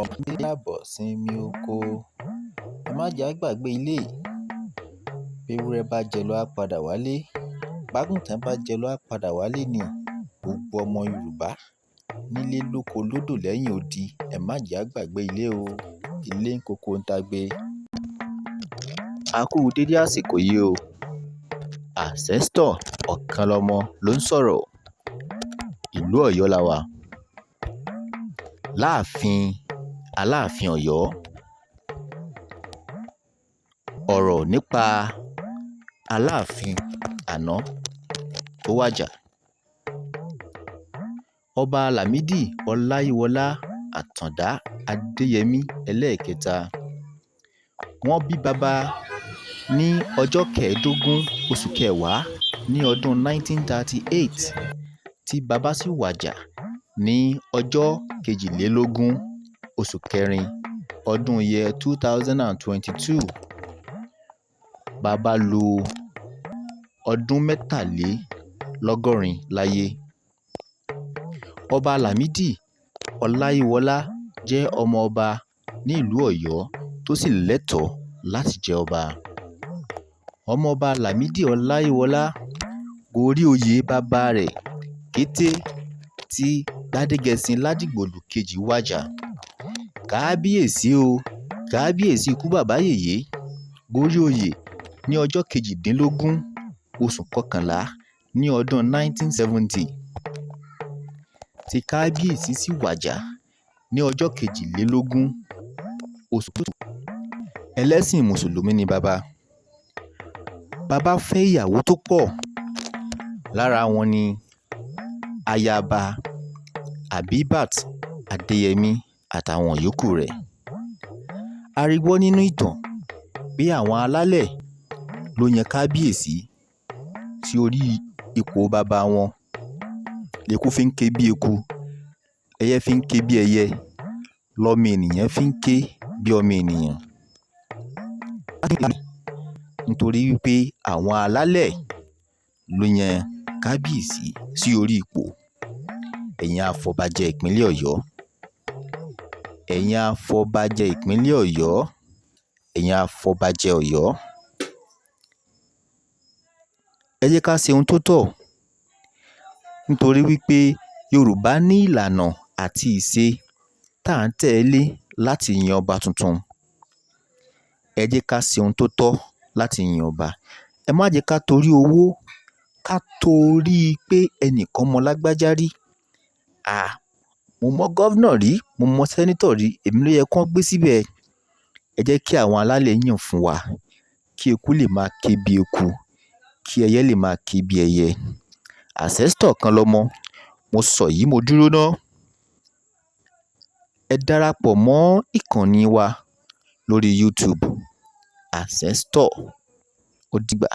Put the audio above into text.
Ọmọ làbọ̀ sinmi oko. Ẹ má jẹ́ á gbàgbé ilé. Béwúrẹ́ bá jẹ lọ, á padà wálé. Bágùntàn bá jẹ lọ, á padà wálé ni. Gbogbo ọmọ Yorùbá nílé lóko lódò lẹ́yìn odi, ẹ má jẹ́ á gbàgbé ilé o. Ilé ń kókó ń tagbe. A kú dédé àsìkò yìí o. Ancestor Ọ̀kànlọ́mọ ló ń sọ̀rọ̀. Ìlú Ọ̀yọ́ la wà. Láàfin Aláàfin Ọ̀yọ́. Ọ̀rọ̀ nípa Aláàfin àná tó wàjà. Ọba Lámìdí Ọláyíwọlá Àtàndá Adéyẹmí ẹlẹ́ẹ̀kẹta. Wọ́n bí baba ní ọjọ́ 15 oṣù kẹwàá ní ọdún 1938, tí baba sì wàjà ní ọjọ́ 22 oṣù kẹrin ọdún year 2022. Baba lo ọdún 83 láyé. Ọba Lámìdí Ọláyíwọlá jẹ́ ọmọ ọba ní ìlú Ọ̀yọ́ tó sì lẹ́tọ̀ọ́ láti jẹ ọba. Ọmọọba Lámìdí Ọláyíwọlá gorí oyè bàbá rẹ̀ kété tí Gbádégẹṣin Ládìgbòlù kejì wájà. Kábíyèsí o, kábíyèsí ikú bàbá yèyé gorí oyè ní ọjọ́ 18 oṣù kọkànlá ní ọdún 1970, tí kábíyèsí sì wájà ní ọjọ́ 22 oṣù. Ẹlẹ́sìn mùsùlùmí ni bàbá. Bàbá fẹ́ ìyàwó tó pọ̀. Lára wọn ni Ayaba Abibat Adéyẹmí àtàwọn yòókù rẹ̀. A rí gbọ́ nínú ìtàn pé àwọn alálẹ̀ ló yan kábíyèsí sí orí ipò bàbá wọn. Leku fi ń ké bí eku, ẹyẹ fi ń ké bí ẹyẹ, lọ́mọ ènìyàn fi ń ké bí ọmọ ènìyàn. Nítorí wípé àwọn alálẹ̀ ló yan kábíyèsí sí orí ipò. Ẹ̀yin afọbajẹ ìpínlẹ̀ Ọ̀yọ́, ẹ̀yin afọbajẹ ìpínlẹ̀ Ọ̀yọ́, ẹ̀yin afọbajẹ Ọ̀yọ́. Ẹ jẹ́ ká ṣe ohun tó tọ́, nítorí wípé Yorùbá ní ìlànà àti ìṣe tá à ń tẹ̀lé láti yan ọba tuntun. Ẹ jẹ́ ká ṣe ohun tó tọ́ láti yan ọba. Ẹ má jẹ́ ká torí owó, ká torí pé ẹnìkan mọ lágbájá rí. À, mo mọ governor rí, mo mọ senator rí, èmi ló yẹ kó gbé síbẹ̀. Ẹ jẹ́ kí àwọn alálẹ̀ yàn fún wa, kí eku lè máa ké bí eku, kí ẹyẹ lè máa ké bí ẹyẹ. Ancestor Ọ̀kànlọ́mọ, mo sọ yìí, mo dúró ná. Ẹ darapọ̀ mọ́ ìkànnì wa lórí YouTube, Ancestor. Ó dìgbà.